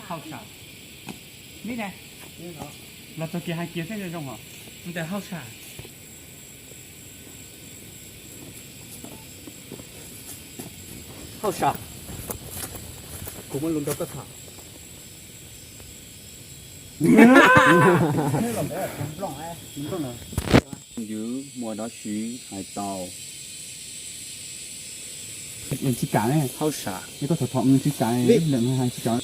Hauj sam. Neb ne, los txog kiag hais kiag thiab zoo zoo os. Ntawm hauj sam. Hauj sam, kuv muaj lus nrog koj tham. Yus muaj dab tsi hais tau. Tsis kam ne. Hauj sam. Koj thov thov tsis kam, lawm hais tsis kam.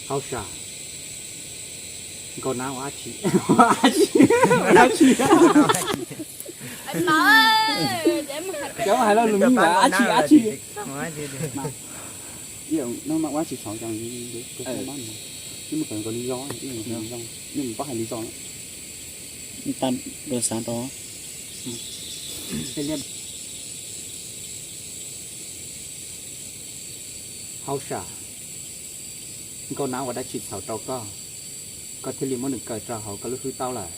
Hauj sam, nkauj nab ua dab tsi? Ua dab tsi? Cov hais lo lus me nyuam ua dab tsi, ua dab tsi? Ua dab tsi txhaum, nej mus qhia nkawd li zoo, nej mus paub hais li zoo. Tag dua xav rau. Hauj sam, nkauj nab ua dab tsi txhaum rau koj, koj thiaj li muab nws kaw rau hauv koj lub hwj taub lawm?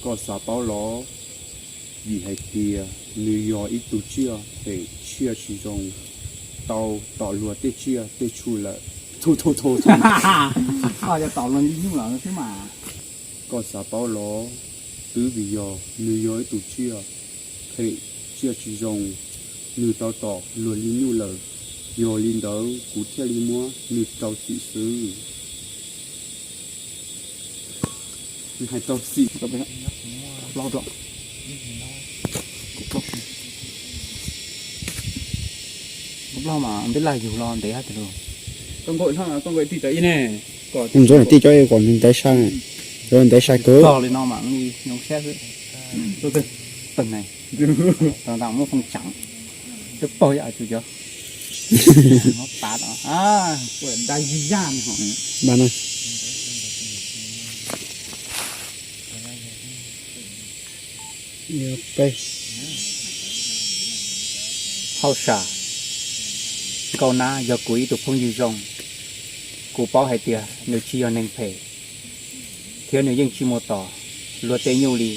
Koj xav paub los? Vim hais tias nws yog ib tug tsiaj phem, tsiaj tsis zoo, tau tom luag tej tsiaj tej tshu lawm. Tau tom luag li nyuj lawm xwb mas. Koj xav paub los? Twb vim yog nws yog ib tug tsiaj phem, tsiaj tsis zoo, nws tau tom luag li nyuj lawm. Yog li ntawd kuv thiaj li muab nws rau txim xwb. Hais rau txim. Mas ntev laj yug los ntev hab tiag lauj. Ntxuav tij cov kom ntev sai, ntev sai kawg. Tog li no mas zoo siab xwb. Tag ne, muab fooj tsav, twb paug ib a tsu cov. Pav da yig yaj no. Hauj sam, nkauj nab yog kuv ib tug phooj ywg zoo. Kuv paub hais tias nws tsis yog neeg phem, thiab nws yeej tsis muaj tom luag tej nyuj li.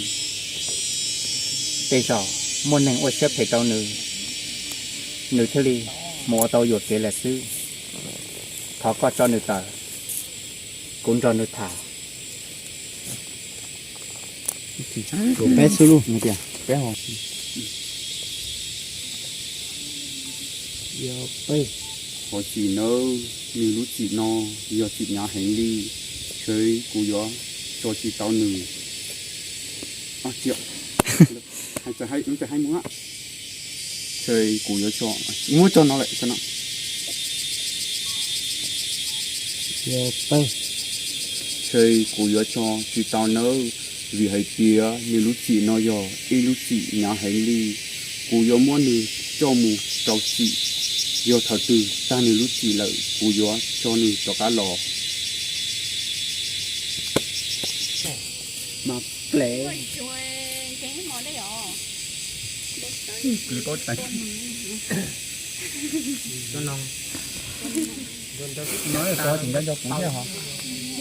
Tej zaum muaj neeg ua siab phem rau nws, nws thiaj li mus ua tau yuam kev lawm xwb. Thov koj tso nws tawm, kuv nrog nws tham. Peb xwb lauj, tias peb ho. Qhov txim nawb, nws lub txim no yog txim hnyav heev li, ntshe kuv yuav tso tsis tau nws. Ntshe kuv yuav tso, muab tso no lawm, tso no. Ntshe kuv yuav tso tsis tau nawb, vim hais tias nws lub txim no yog ib lub txim hnyav heev li. Kuv yuav muab nws coj mus rau txim, yog thaum twg tag nws lub txim lawm kuv yuav tso nws rov qab los. Mas plev.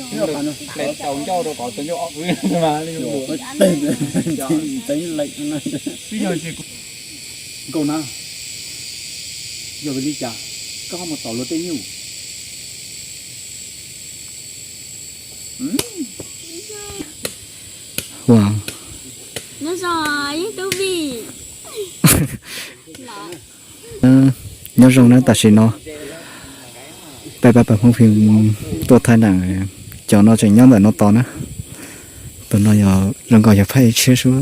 Ntau ncauj rau qhov tus ncauj ob pwv mas. Nkauj nab, yog vim li cas koj ho mus tom luag tej nyuj? Nyob zoo na, tam sim no peb pab pawg Hmoob Phim tuaj thaij nram, cov no tseem nyob ntawm no tos na. Tus no yog zoo nkaus yog phaj ib tshiab sub.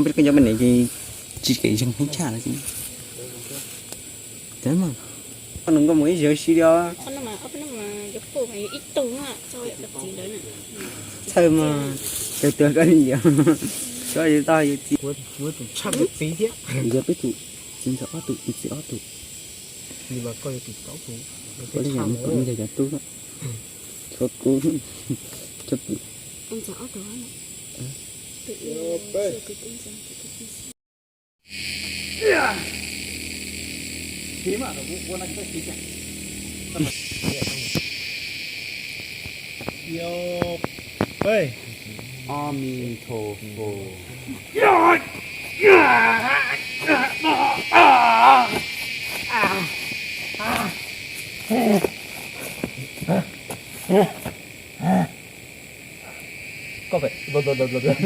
Peb cov poj niam ces tsis kev zeeg pheej tshaj no ces. Koj nws nkauj mus ib zaug si li os. Txhawj mas, kawg tuag koj li yog, koj yuav tau yuav txiv. Yog peb tus txiv ntxawm ob tug, txiv ob tug. Ua li yog nws pom nws yog cov tub, tshuav kuv, tshuav kuv. Amen.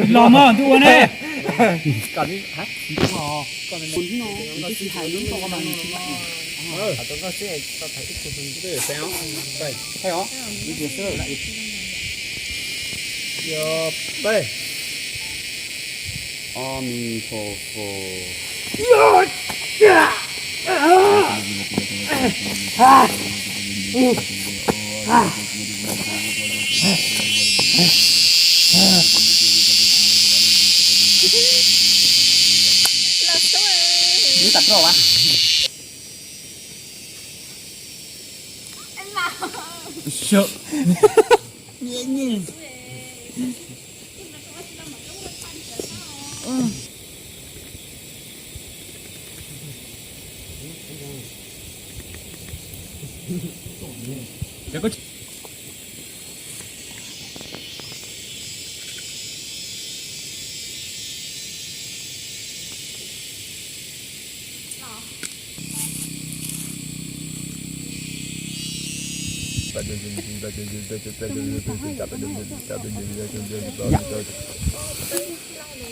Los mog, ntuj ua ne.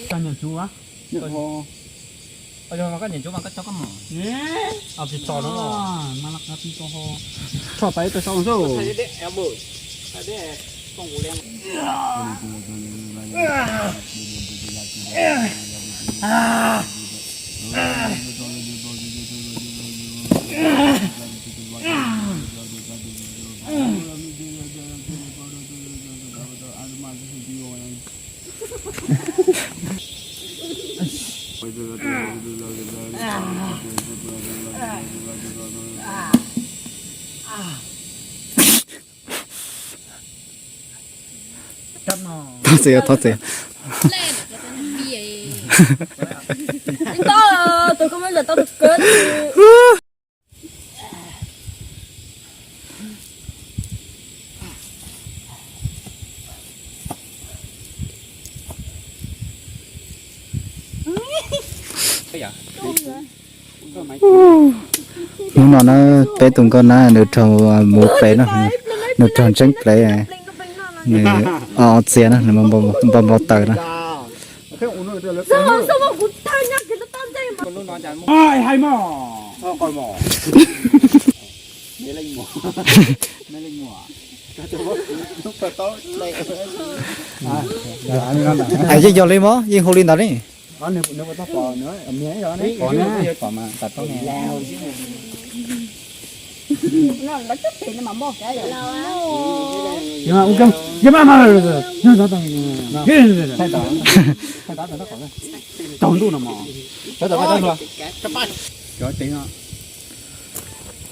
Cov niam tsuv a. Yog mas koj niam tsuv mas koj tso koj mom. Tsis tso no. Tso pais tau sau xwb. Thov txim, thov txim. Tus koj muab zam tau tus kawg. Hnub no na, peb tus nkauj nab nws raug muv plev na, nws raug ntseeb plev, nws o txias na, nws npau npau taws na. Yeej yog li mog, yeej hu li ntawd li.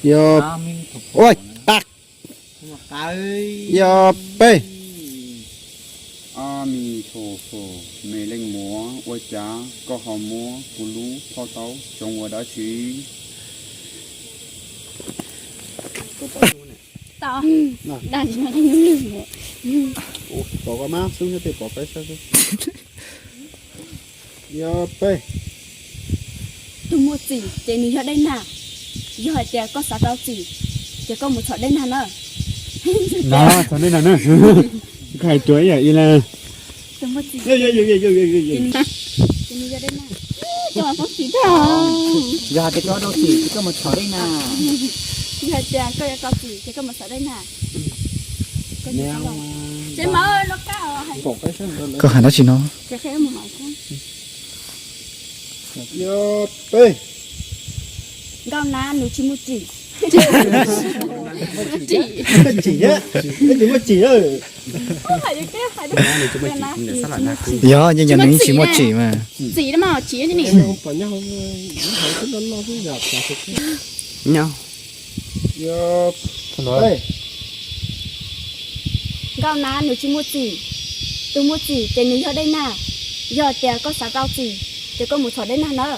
Yog, ua, tas. Yog peb. Ab mi tho fo, me leej muam, ua cas koj ho muab kuv lub phau taub tsoo ua dab tsi? Pom koj mas xub nyob tej pom peb sab xwb. Yog peb. Tus muaj txim ces nws yog dej nag. Yog hais tias koj xav tau txim, ces koj mus txhom dej nag na. No, txhom dej nag na. Koj hais cuag ib yam li na. Tus muaj txim ces nws yog dej nag. Coj mas poob txim tag. Yog hais tias koj tau txim ces koj mus txhom dej nag. Yog hais tias koj yuav tau txim ces koj mus txhom dej nag. Ces mas no kab os. Koj hais dab tsi no? Yog peb. Nkauj nab nws tsis muaj txim. Txim, tsis muaj txim. Yog, yeej yog nws tsis muaj txim mas. Txim mas txim. Nkauj nab nws tsis muaj txim. Tus muaj txim ces nws yog Dej Nag. Yog tias koj xav tau txim ces koj mus txhom Dej Nag na.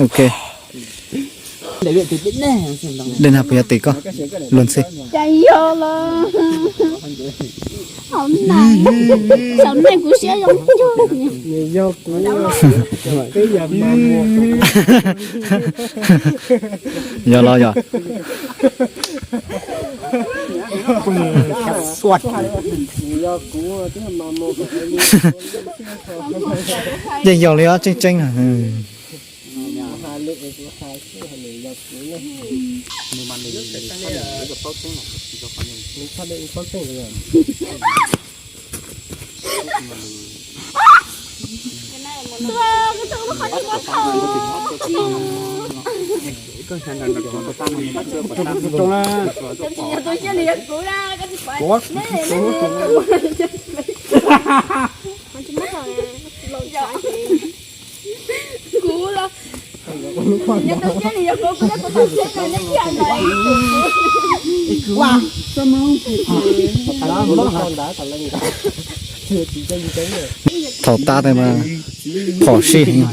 Ok. Dej Nag puas yog tim koj? Luag ntxhi. Cas yog los. Hauv na, xav nej kuv siab zoo cuag. Yog kuv. Yog los yog. Yeej yog li os, tseeb tseeb. Kuv los, nyob tau siab li yog kuv, kuv nyob tau siab no neb cia lawm. Thaum tas tas mas phom sij heev.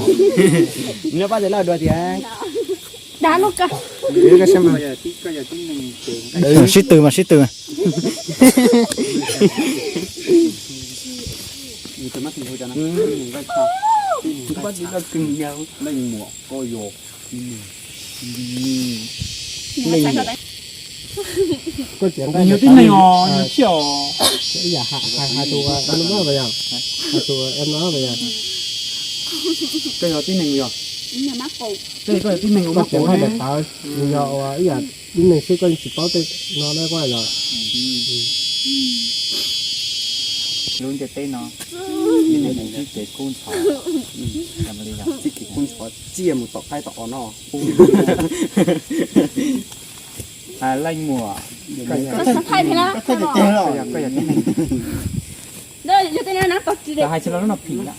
Dab lub ka. Sib tw mas sib tw. Koj txiav nqaij, yog tib neeg os, yog tsiaj os. Ib yam hais tus em no pas yog, hais tus em no pas yog. Koj yog tib neeg yog, koj yog tib neeg, koj txiav nqaij daim tawv, nws yog ua ib yam tib neeg xwb, koj tsis paub tej no na, koj yog. Lub ntiaj teb no, tib neeg txij kev kub ntxhov, txij kev kub ntxhov tsiaj mus tom qaib tom os no. Leej muam, koj thaij thaij thiab na. Koj yog tib neeg, hais tsis los lub no phim na.